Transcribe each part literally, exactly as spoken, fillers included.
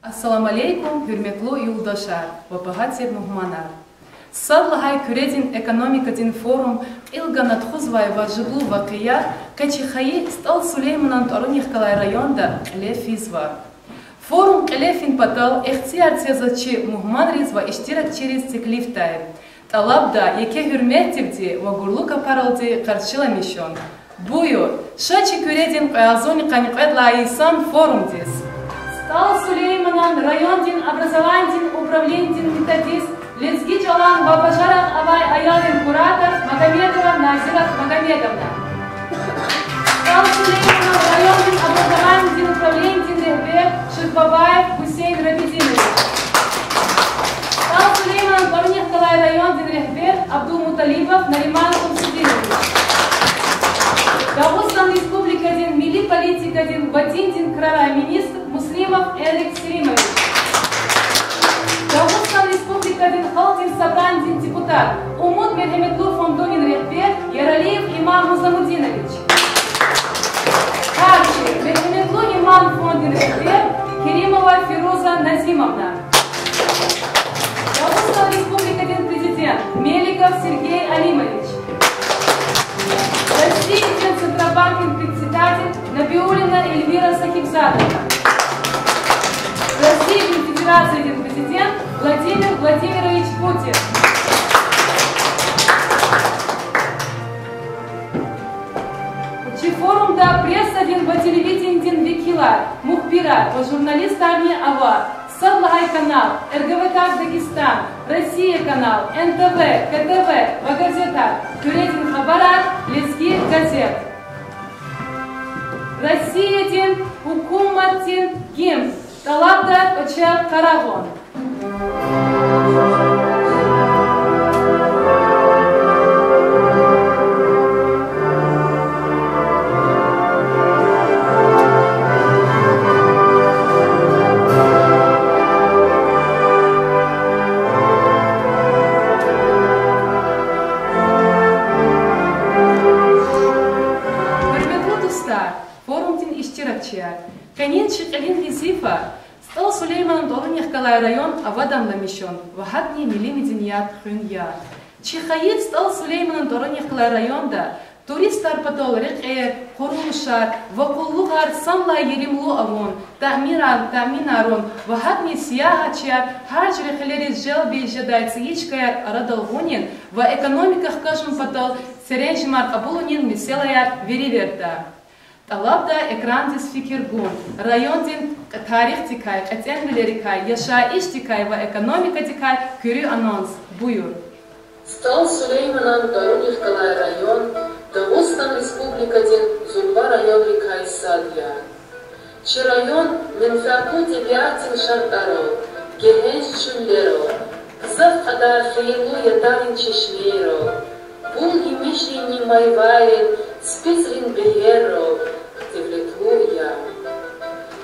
Ассаламу алейкум, гьуьрметлу юлдашар ва багьа тир мугьманар! Сад лагьай Куьредин экономикадин форум кьил гана тухузвай важиблу вакъиа къе чи хайи СтӀал Сулейманан тӀварунихъ галай районда кьиле физва. Форум кьиле фин патал ихтияр це заз чи мугьманриз ва иштиракчийриз теклифдай. ТӀалабда еке гьуьрметдивди ва гурлу капаралди къаршиламишун. Буюр, ша чи Куьредин кьве агъзурни къанни кьвед лагьай йисан форумдиз. СтӀал Сулейманан райондин образованидин управленидин методист, лезги чӀалан ва бажарагъ авай аялрин куратор Магомедова Назират Магомедовна. СтӀал Сулейманан райондин образованидин управленидин регьбер Шихбабаев Гьуьсейн Рабидинович. СтӀал Сулейманан тӀварунихъ галай райондин регьбер Абдулмуталибов Нариман Шамсудинович. Дагъустан Республикадин милли политикадин ва диндин крарай министр Муслимов Эрик Селимович. Дагъустан Республикадин Халкьдин Собранидин депутат, Умуд мергьеметлу фондунин регьбер Яралиев Имам Музамудинович. Карчи, мергьеметлу Иман фондин регьбер Керимова Фируза Назимовна. Дагъустан Республикадин Президент Меликов Сергей Алимович. Россиядин Центробанкдин председатель Набиуллина Эльвира Сахибзадовна. Россиядин Федерациядин Президент Владимир Владимирович Путин. Чи форумда прессадин ва телевиденидин векилар, мухбирар ва журналистарни ава. Сад лагьай канал, РГВК Дагестан, Россия канал, НТВ, КТВ ва газетар, Куьредин хабарар, Лезги газет. Россиядин гьукуматдин гимн, тӀалабда кӀвачер къарагъун. Гьуьрметлу дустар, форумдин иштиракчияр! Къенин чи кьилин везифа СтӀал Сулейманан тӀварунихъ галай район аваданламишун ва гьакӀни милли меденият хуьн я. Чи хайи СтӀал Сулейманан тӀварунихъ галай районда туристар патал рекьер, къурулушар ва къуллугъар санлай еримлу авун, таъмирар, таъминарун ва гьакӀни сиягьатчияр гьар жуьре хилериз желб ийиз жедай цӀийи чкаяр арадал гъунин ва экономика хкажун патал серенжемар кьабулунин месэлаяр веревирдда. ТӀалабда экрандиз фикир гун, райондин тарихдикай, кьетӀенвилерикай, яшайишдикай ва экономикадикай куьруь анонс. Буюр. СтӀал Сулейманан тӀварунихъ галай район Дагъустан Республикадин зурба районрикай сад я. Чи район менфятлу тӀебиатдин шартӀарал, гегьенш чуьллерал, гзаф кьадар хийирлу ятарин чешмейрал, бул емишринни майвайрин, ципицӀрин бегьеррал девлетлу я.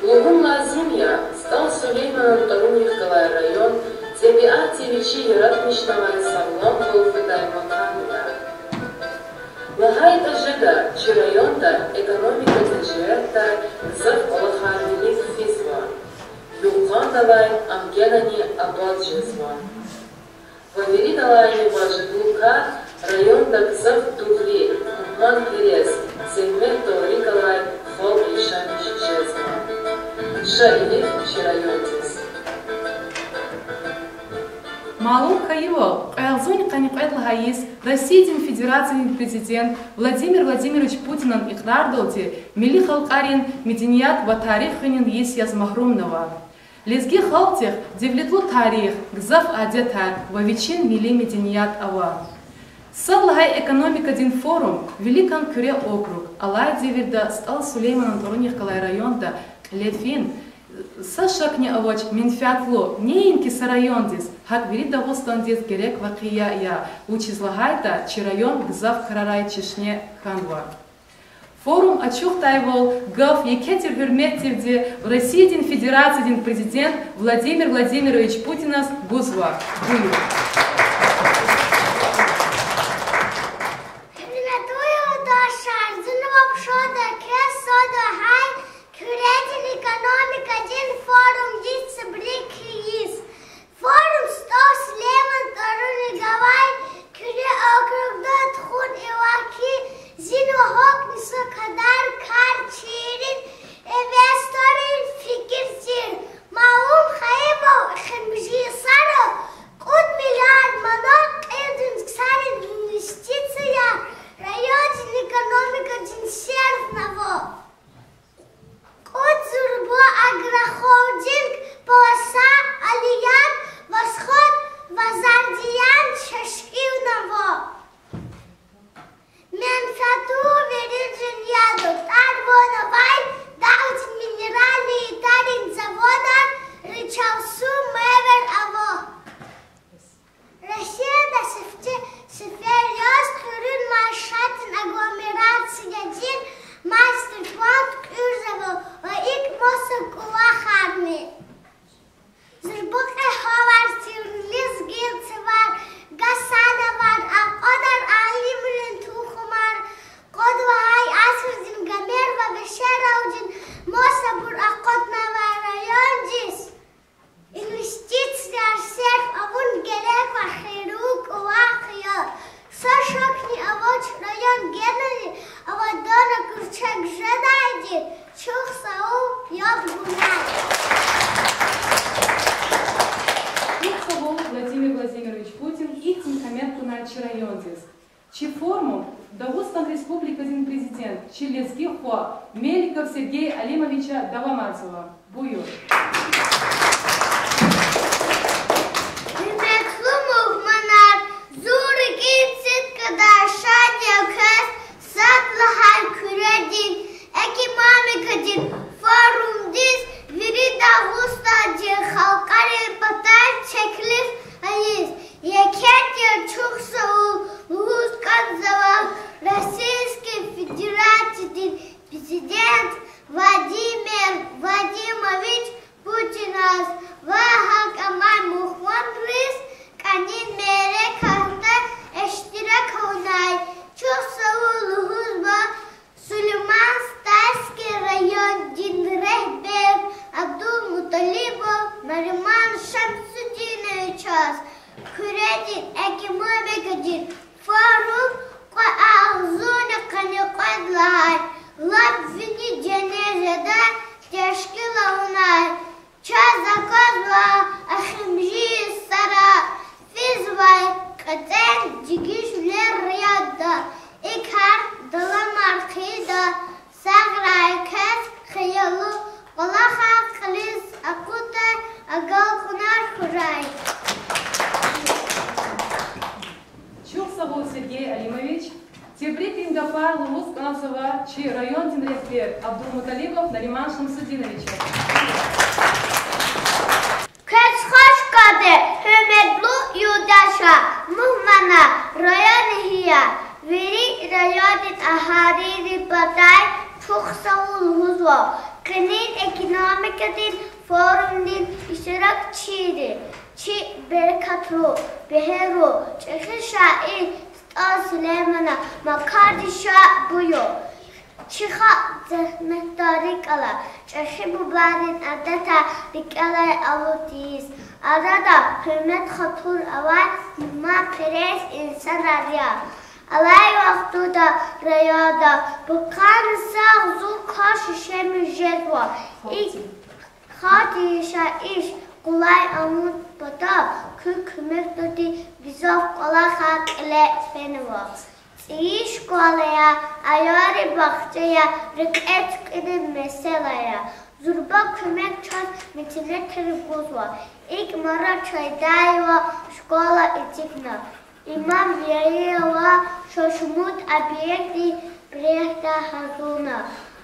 Лугьун лазим я, СтӀал Сулейманан тӀварунихъ галай район тӀебиатди вичи яратмишнавай сагъламвал фидай макан я. ЛагьайтӀа жеда, чи районда экономикадин жигьетдай гзаф кӀвалахар вилик физва, югъ-къандавай ам генани абад жезва. Ва виридалайни важиблу кар, районда гзаф дугъри, мугьманперес, зегьметдал рикӀ алай халкь яшамиш жезва. Ша илиф чи райондиз. Малум хьайивал, кьве агъзурни къанни кьвед лагьай йис Россиядин Федерациядин Президент Владимир Владимирович Путинан икьрардалди милли халкьарин меденият ва тарих хуьнин йис яз магьрумнава. Лезги халкьдихъ девлетлу тарих, гзаф адетар ва вичин милли меденият ава. Сад лагьай экономикадин форум виликан Куьре округ, алай девирда СтӀал Сулейманан тӀварунихъ галай районда кьиле фин, са шакни авач, менфятлу неинки са райондиз, гьакӀ вири Дагъустандиз герек вакъиа я, вучиз лагьайтӀа чи район гзаф крарай чешне хьанва. Форум ачухдайвал, гаф еке тир гьуьрметдивди Россиядин Федерациядин Президент Владимир Владимирович Путиназ гузва. Буюр. Гьуьрметлу юлдашар, зун ваъ, шад я квез сад лагьай Куьредин экономикадин форумдиз, цӀиб- Чаз жедайди чухсагъул, яб гунай. Чухсагъул, Владимир Владимирович Путин, ихьтин къимет кьунай чи райондиз. Чи форум Дагъустан Республикадин Президент, чи лезги хва Меликов Сергей Алимовича давамарзава. Буюр. Гьуьрметлу мугьманар, зун рикӀин сидкьидай шад я квез сад лагьай Куьредин экономикадин форумдиз вири Дагъустандин халкьарин патай теклиф ийиз. Еке тир чухсагъул лугьуз кӀанзава Российский Федерациядин Президент Владимир Владимирович Путиназ ва гьакӀ амай мугьманриз, кӀанин мярекатда иштирак авунай. Чухсагъул лугьузва Сулейман-Стальский райондин регьбер Абдулмуталибов Нариман Шамсудиновичаз, Куьредин экономикадин форум кьве агъзурни къанни кьвед лагьай лап вини денежеда тешкил авунай. Чаз аквазва эхиримжи йисара физвай кьетӀен дегишвилер районда. И кар даламар хъийида. Сагърай квез, хиялу кӀвалахар кьилиз акъудай агалкьунар хьурай. Чухсагъул, Сергей Алимович. Тебрикран гафар лугьуз кӀанзава чи райондин регьбер Абдулмуталибов Нариман Шамсудиновичаз. Квез хуш къведа, гьуьрметлу юлдашар, мугьманар, район эгьлияр. Вири райондин агьалийрин патай чухсагъул лугьузва къенин экономикадин форумдин иштиракчийри. Чи берекатлу, бегьерлу, чӀехи шаир СтӀал Сулейманан макарди ша буюр. Чи халкь зегьметдалди рикӀ алай, чӀехи бубайрин адетар рикӀелай алуд ийиз, арада гьуьрмет-хатур авай мугьманперес инсанар я. Алай вахтунда районда пакарни сагъ зун кар шешемиш жезва. И халкьдин яшайиш къулай авун патал куь куьмекдалди гзаф кӀвалахар кьиле фенва. ЦӀийи школаяр, аялрин бахчаяр, рекье туькӀуьрун месэлаяр, зурба куьмек чаз меценатри гузва. ИкӀ Марат Шайдаеван школа эцигна. Имам Ялилован шуш шумуд объектдин проектар гьазурна.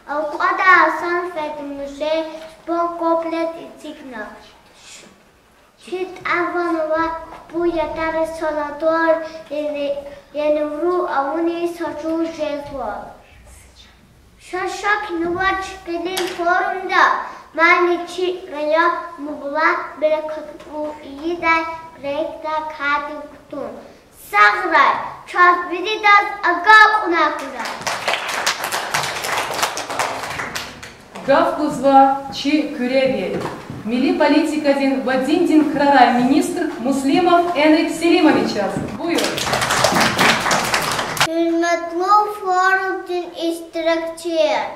Алкьвадар Гьасан-эфенди музей спорткомплекс эцигна. Чи тӀвар-ван авай Кпу ятарин санаторийни енибуру авуниз сажув жезва. Ша шак авач, къенин форумда мадни чи район мубалагь, берекатлу ийидай проектар кардик кутун. Сагърай, чаз виридаз агалкьунар хьурай. Гаф гузва чи Куьревилин милли политикадин ва диндин крарай министр Муслимов Энрик Селимовичаз. Буюр. Гьуьрметлу форумдин иштиракчияр,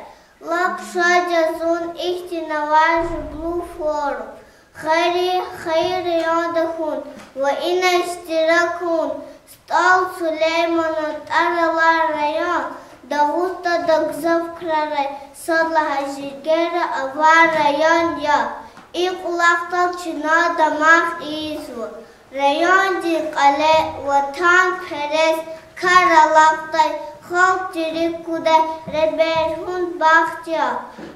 лап шад я зун ихьтин авай жубур форум, хайи, хайи районда хьун ва ина иштирак авун. СтӀал Сулейманан тӀвар алай район Дагъустанда гзаф крарай сад лагьай жергейра авай район я. И кӀвалахдал чна дамах ийизва. Райондин кьиле ватанперес кар алакьдай, халкьдин рикӀ кудай регьбер хьун бахт я.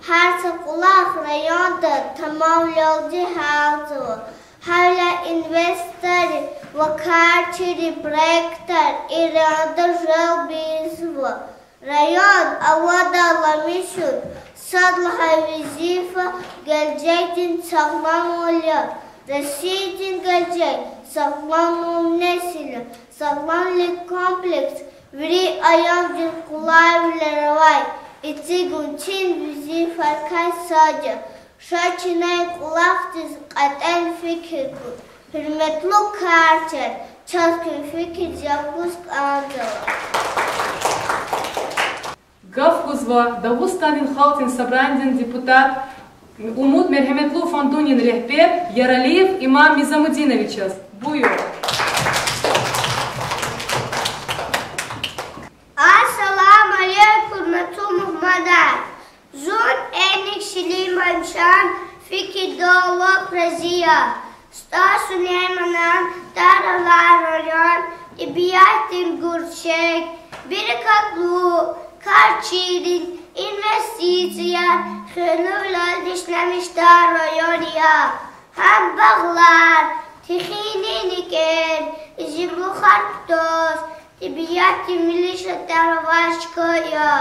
Гьар са кӀвалах районда тамамвилелди гьялзава. Гьавиляй инвесторри ва карчийри проектар и районда желбзава. Район авадарламишун сад лагьай везифа гележегдин сагъламвал я. Россиядин гележег— сагъламвал несилрин. Сагъламвилин комплекс вири аямдин къулайвилер авай эцигун чи везифайрикай сад я. Ша чна и кӀвалахдиз кьетӀен фикир гун. Гьуьрметлу карчияр, чаз куь фикирдиз яб гуз кӀанзава. Гаф гузва Дагъустандин Халкьдин Собранидин депутат, Умуд мергьеметлу фондунин регьбер Яралиев Имам Низамудиновичаз. Буюр. Ассаламу алейкум, гьуьрметлу мугьманар! Зун Эник Сулейман, чан фикирдаллаз рази я. СтӀал Сулейманан Таралай район, тӀебиатдин гуьрчег, берекатлу, кар чирин, инвестицияр хуьруьнвилелди ишлемишдай район я. Гьам багълар, техинин некӀер, изимлухар кутаз, тӀебиатдин вилиша тӀар авай чка я.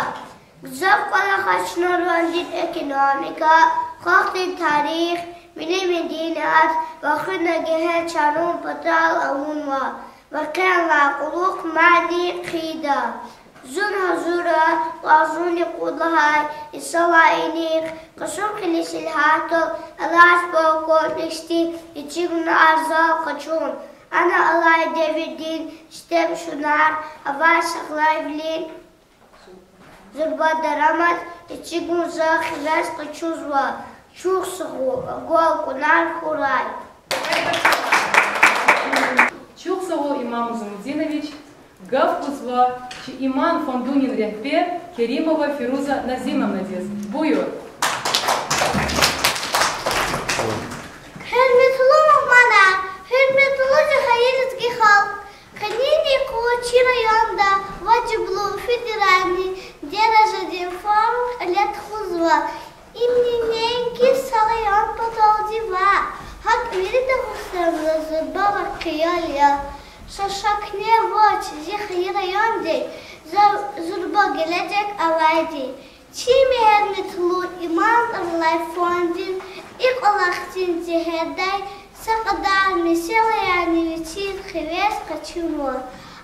Гзаф кӀвалахар чна райондин экономика, халкьдин тарих, милли меденият ва хуьр гегьеншарун патал авунва ва къенлай кьулухъ мадни хъийида. Зун гьазур я варзани кьуд лагьай йисалай инихъ Кьасумхуьруьн силгьатдал алай спорткомплексдин эцигунар зал къачун. Ана алай девирдин системдин шумуд авай сагъламвилин зурба дарамат эцигун зал хивез къачузва. Чухсагъул, агалкьунар хьурай. Чухсагъул, Имам Низамудинович. Гаф гузва чи Иман фондунин регьбер Керимова Фируза Назимовнадиз. Буюр. Гьуьрметлу мугьманар, гьуьрметлу зи хайи лезги халкь! Къенин къуз чи районда важиблу федеральный дережадин форум кьиле тухузва. Им неинки са район паталди ваъ, гьакӀ вири Дагъустанда зурба вакъиа я. Ша шакни авач, зи хайи райондин за-, зурба гележег авайди. Чи мегьеметлу Иман тӀвар алай фонддин и кӀвалахдин жигьетдай са кьадар месэлаярни вичин хивез къачунва.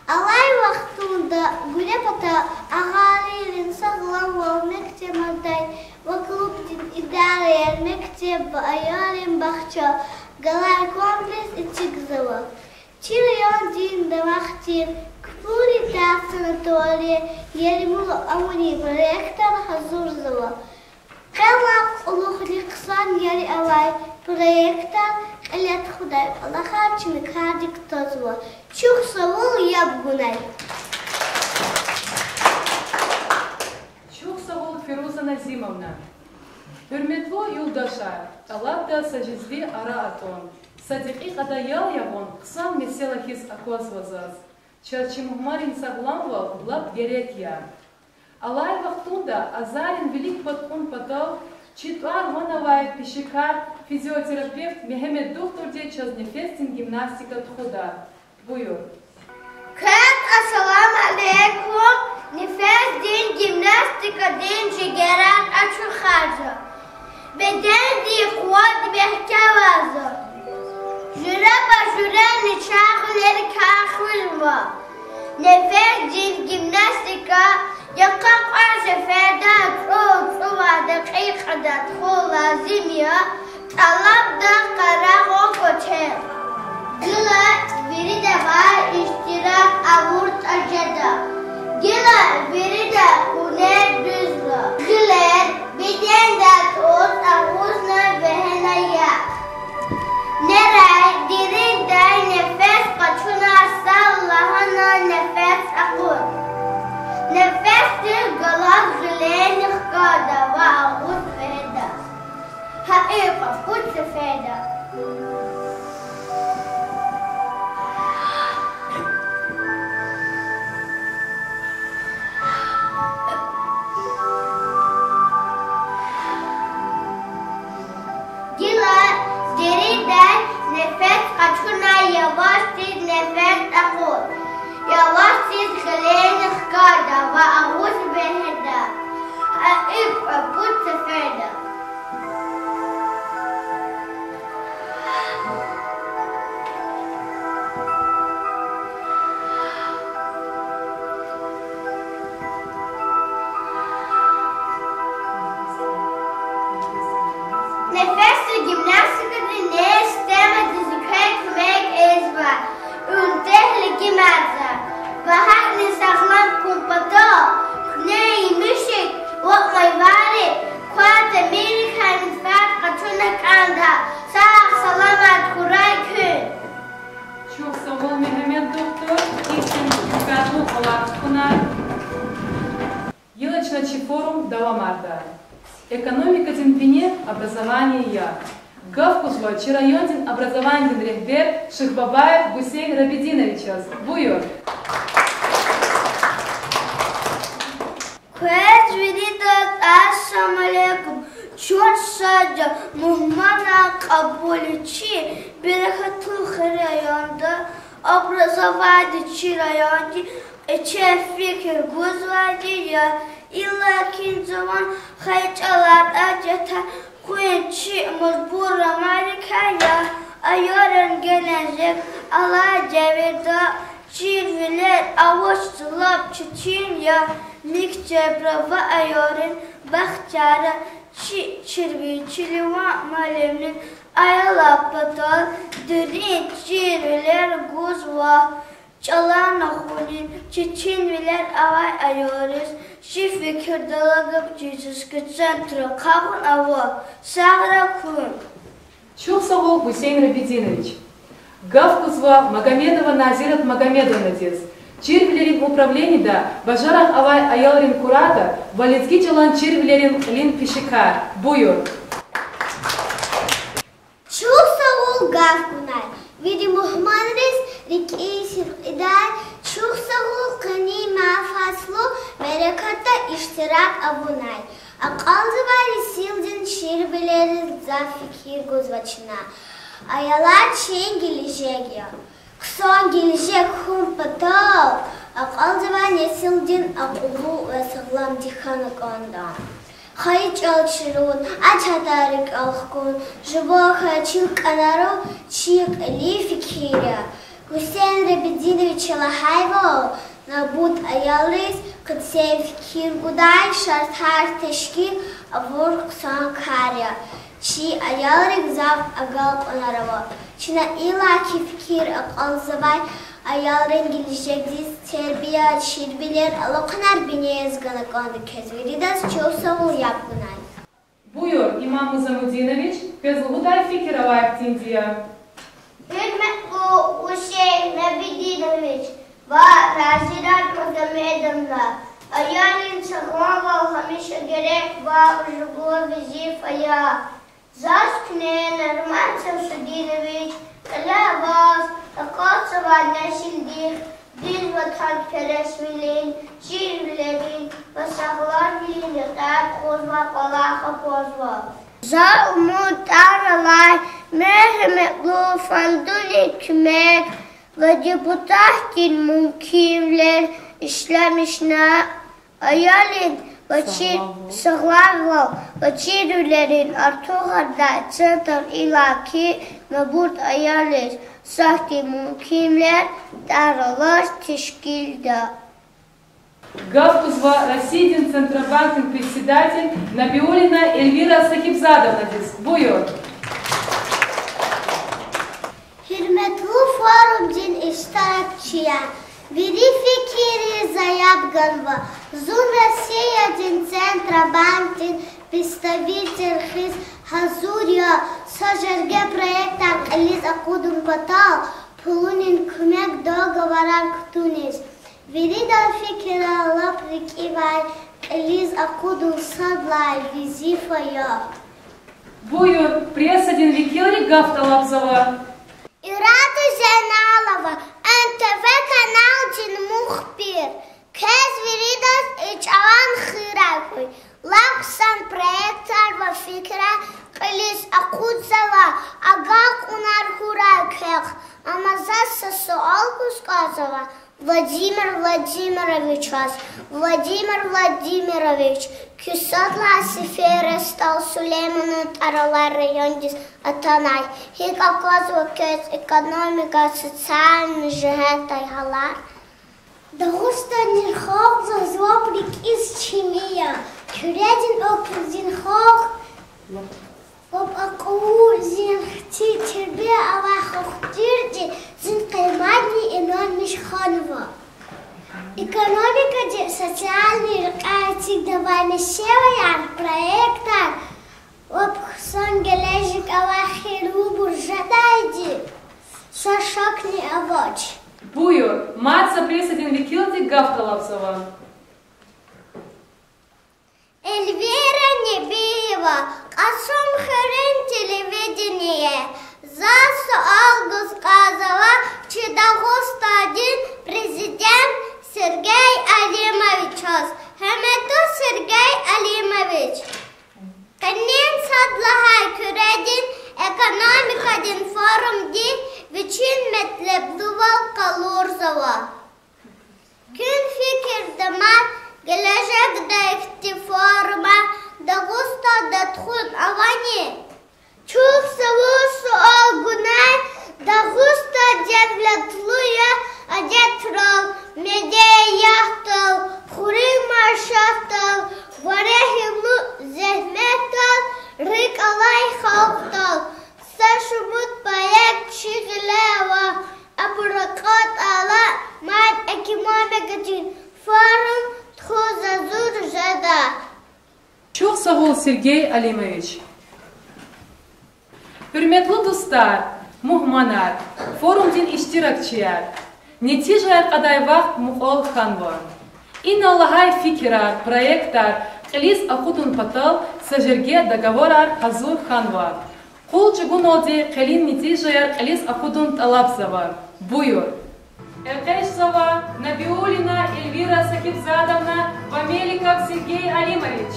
Алай вахтунда гуьре патал агъарийрин сагъламвал мягькемардай ва клубдин идараяр, мектеб ва аялрин бахча галай комплекс эцигзава. Чи райондин дамах тир Кпури тар санатория яргъал авунин проектар гьазурзава. Къенлай кьулухъни хъсан яргъал авай проектар кьиле тухудай кӀвалахар чна кардик кутазва. Чухсагъул яб гунай. Чухсагъул, Фируза Назимовна. Гьуьрметлу юлдашар, тӀалабда са жезви ара атӀун, са декьикьада ял ягъун хъсан месэла хьиз аквазва заз. Чаз чи мугьманрин сагъламвал лап герек я. Алай вахтунда азаррин вилик пад кьун патал чи тӀвар-ван авай пешекар, физиотерапевт Мегьамед духтурди чаз нефесдин гимнастика тухуда. Буюр. Квез ассаламу алейкум. Нефесдин гимнастикадин жигерар ачухарзава, бедендин къуват мягькемарзава, жуьреба-жуьрени чагъ лерикай хуьзва. Нефесдин гимнастика йикъа кьве сеферда цӀуд-цӀувад декьикьада тухун лазим я, тӀалабда къарагъун кӀвачел. Гила виридавай иштирак авуртӀа жеда. Гила вирида гъунер дуьзва. Гъилер беденда тӀуз агъузна вегьена я. Нерай дериндай нефес къачуна, сад лагьана нефес акъуд. Нефесдихъ галаз гъилерни хкада ва агъуз вегьеда. Гьа икӀ пуд сеферда. Гила дериндай нефес къачуна, явашдиз нефес акъуд. Явашдиз гъилерни хкада ва агъуз вегьеда. Гьа икӀ пуд сеферда. Нефесдин гимнастикади нервдин системадиз куьмек ийизва, уьнтегьли гимнастика ва гьакӀни сагълам хьун патал куьне емишик Лукьман Варик, квай тамиррикай менфят къачуна кӀанда. Сагъ-саламат хьурай куьн. Чухсагъул, Мегьамед духтур, и куьн менфятлу кӀвалах кьуна. Гила чна чи форум давамарда. Экономикадин бине образование я. Гаф гузва чи райондин образованидин регьбер Шихбабаев Гусейн Рабидиновичаз. Буюр. Квез виридаз ассаламу алейкум. Чун сад я мугьманар кьабулиз чи берекатлу Хуьр районда образованидин, чи райондин кьетӀен фикир гузвайди я. Иллаки жуван хайи чӀалар адетрай къуьн чи мажбур амалрикай я. Аялрин гележег алай девирда чирвилер авачиз лап четин я. Мектебра авай аялрин бахтара чи чирвил, чирвилер муаллимрин аялар патал дерин чирвилер гузва. ЧӀалан ахунин четинвилер авай аялриз чи фикирдалди гьа физический центр къахчун ава. Сагърай куьн. Чухсагъул, Гусейн Рабидинович. Гаф гузва Магомедова Назират Магомедовнадиз, чирвилерин управленида бажарагъ авай аялрин куратор ва лезги чӀалан чирвилерин кьилин пешекар. Буюр. Чухсагъул гаф гунай. Вири мугьманриз рикӀин сидкьидай чухсагъул къенин менфятлу мярекатда иштирак авунай. Акьалтзавай несилдин чирвилериз гзаф фикир гузва чна. Аялар чи гележег я. Хъсан гележег хьун патал акьалтзавай несилдин акьуллу ва сагъламди хьана кӀанда. Хайи чӀал чирун, а чатар рикӀел хкун, жуван хьайи чил кӀанарун чи кьилин фикир я. Гусейн Рабидиновича лагьайвал, набут аялриз къецел фикир гудай шартӀар тешкил авун хъсан кар я. Чи аялри гзаф агалкьунар ава. Чна иллаки фикир акьалтзавай аялрин гележегдиз тербия, чирвилер, алакьунар бине яз гана кӀанда. Квез виридаз чухсагъул, яб гунай. Буюр, Имам Музамудинович, квез лугьудай фикир авай хьтинди я. Гьуьрметлу Гусейн Рабидинович ва Назират Магомедовна, аялрин сагъламвал гьамиша герек ва важиблу везифа я. Заз куьне Нарман Шамсудинович, кьиле ваз акьалтзавай несилдихъ дуьз ватанпересвилин, чирвилерин ва сагъламвилин рекьяй тухузвай кӀвалах аквазва. За умуд тӀвар алай мергьяматлу фондунин куьмек ва депутатдин мумкинвилер ишлемишна аялрин ва чи- сагъламвал ва чирвилерин артухардай центр иллаки набут аялриз сахьтин мумкинвилер тӀвар алаз тешкилда. Гаф гузва Россиядин Центробанкдин председатель Набиуллина Эльвира Сахипзадовнадиз. Буюр. Гьуьрметлу форумдин иштиракчияр, вири фикирриз яб ганва. Зун Россиядин Центробанкдин представитель хьиз гьазур я са жерге проектар кьилиз акъудун патал, пулунин куьмек, договорар кутуниз. Виридан фикирар лап рикӀивай, кьилиз акъудун сад лагьай везифа я. Буюр, прессадин векилри гаф тӀалабзава. Ирада Зейналова, Н Т В каналдин мухбир. Квез виридаз и чӀаван хийирар хьуй. Лап хъсан проектар ва фикирар кьилиз акъудзава, агалкьунар хьурай квехъ. Амма заз са суал гуз кӀанзава Владимир Владимировичаз. Владимир Владимирович, куь сад лагьай сеферда СтӀал Сулейманан тӀвар алай райондиз атанай. ГьикӀ аквазва квез экономика, социальный жигьетдай гьалар? Дагъустандин халкь заз лап рикӀиз чими я. Куьредин округдин халкь лап акьуллу, зинг хьтин тербия авай халкь тирди зун къематдин инанмиш хьанва. Экономикадин социальный рекьяй эцигнавай месэлаяр, проектар ва хъсан гележег авай хийирлубур жедайди са шакни авач. Буюр, мад са прессадин векилди гаф тӀалабзава. Эльвира Небиева, Кьасумхуьруьн телевидение. За суал гуз кӀанзава чи Дагъустандин президент Сергей Алимовичаз. Гьуьрметлу Сергей Алимович, къенин сад лагьай Куьредин экономикадин форумди вичин метлеблувал къалурзава. Куь фикирда мад гележегда ихьтин форумар Дагъустанда тухун авани? Чухсагъул суал гунай. Дагъустан девлетлу я адетрал, медениятдал, хуьруьн майишатдал ва регьимлу зегьметдал рикӀ алай халкьдал. Са шумуд проект чи гъиле ава, абур акъатайла мад экономикадин форум тухуз гьазур жеда. Чухсагъул, Сергей Алимович. Гьуьрметлу дустар, мугьманар, форумдин иштиракчияр! Нетижаяр кьадай вахт мукьвал хьанва. Инал лагьай фикирар, проектар кьилиз акъудун патал са жерге договорар гьазур хьанва. Къул чӀугуналди кьилин нетижаяр кьилиз акъудун тӀалабзава. Буюр. ЭкъечӀзава Набиуллина Эльвира Сахипзадовна ва Меликов Сергей Алимович.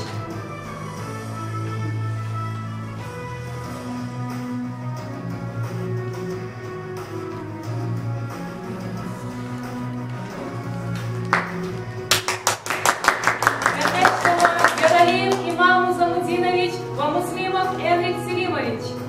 ЭкъечӀзава Яралиев Имам Музамудинович ва Муслимов Энрик Селимович.